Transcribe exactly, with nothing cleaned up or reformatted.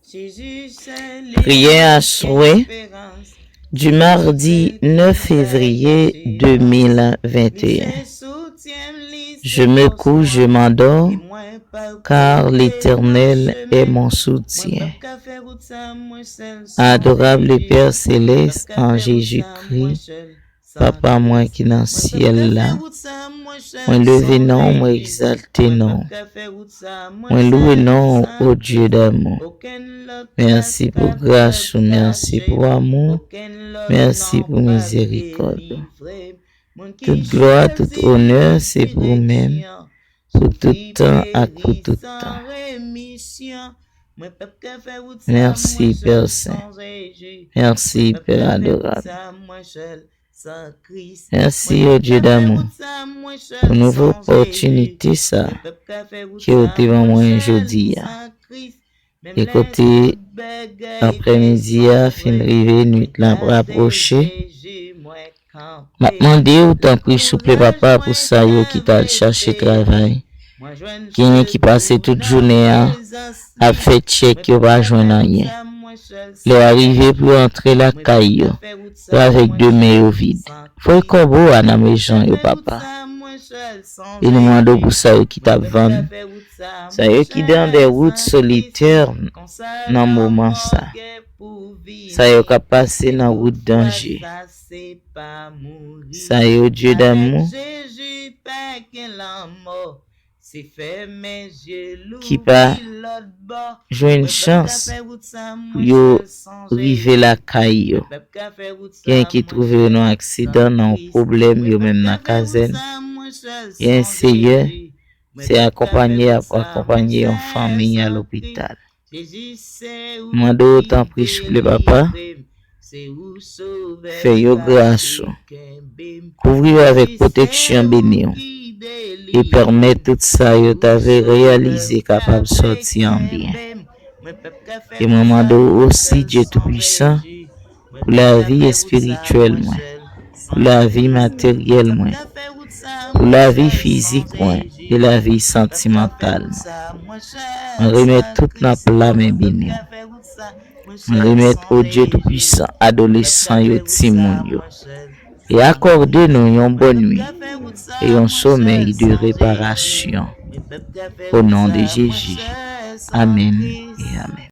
Priyè aswè du mardi neuf février deux mille vingt et un. Je me couche, je m'endors, car l'Éternel est mon soutien. Adorable Père céleste, en Jésus-Christ, Papa mwen ki nan syèl la, mwen leve non w, mwen egzalte non w. Mwen louwe non w, o Dye damou. Mèsi pou gras ou, mèsi pou amou, mèsi pou mizerikòd ou. Tout glwa, tout onè, se pou ou menm, pou tout tan ak pou tout tan. Mèsi, Pè Sen. Mèsi, Pè adorab. Mèsi, o Dye damou, pou nouvo opòtinite sa ke w te ban mwen jodi a. E kote aprèmidi a fin rive, nwit la ap rapwoche, m ap mande w, tanpri, souple, Papa, pou sa yo ki t al chache travay, genyen ki pase tout jounen an ap fè tchèk, yo pa jwenn anyen. Lè a rive pou yo antre lakay yo, yo avèk de men yo vid. Voye kòb ou a nan mezon yo, Papa. E nou mande w pou sa yo ki t ap vann, sa yo ki dans des routes solitaires nan moman sa, sa yo k ap pase nan wout danje, sa yo, Dye damou, ki pa jwenn chans pou yo rive lakay yo. Gen ki twouve yo nan aksidan, nan yon pwoblèm, yo menm nan kazèn. Gen, Seyè, se akonpanye y ap akonpanye yon fanmi a lopital. Mande w, tanpri, souple, Papa, fè yo gras ou. Kouvri yo avèk pwoteksyon beni w e pèmèt tout sa yo ta vle reyalize kapab sòti an byen. E mwen mande w osi, Dye Toupisan, pou lavi espirityèl mwen, pou lavi materyèl mwen, pou lavi fizik mwen e lavi santimantal mwen. Mwen remèt tout nan pla men beni w. Mwen remèt, o Dye Toupisan, adolesan yo, timoun yo, e akòde nou yon bòn nwit e yon somèy de reparasyon. O non de Jezi, amèn e amèn.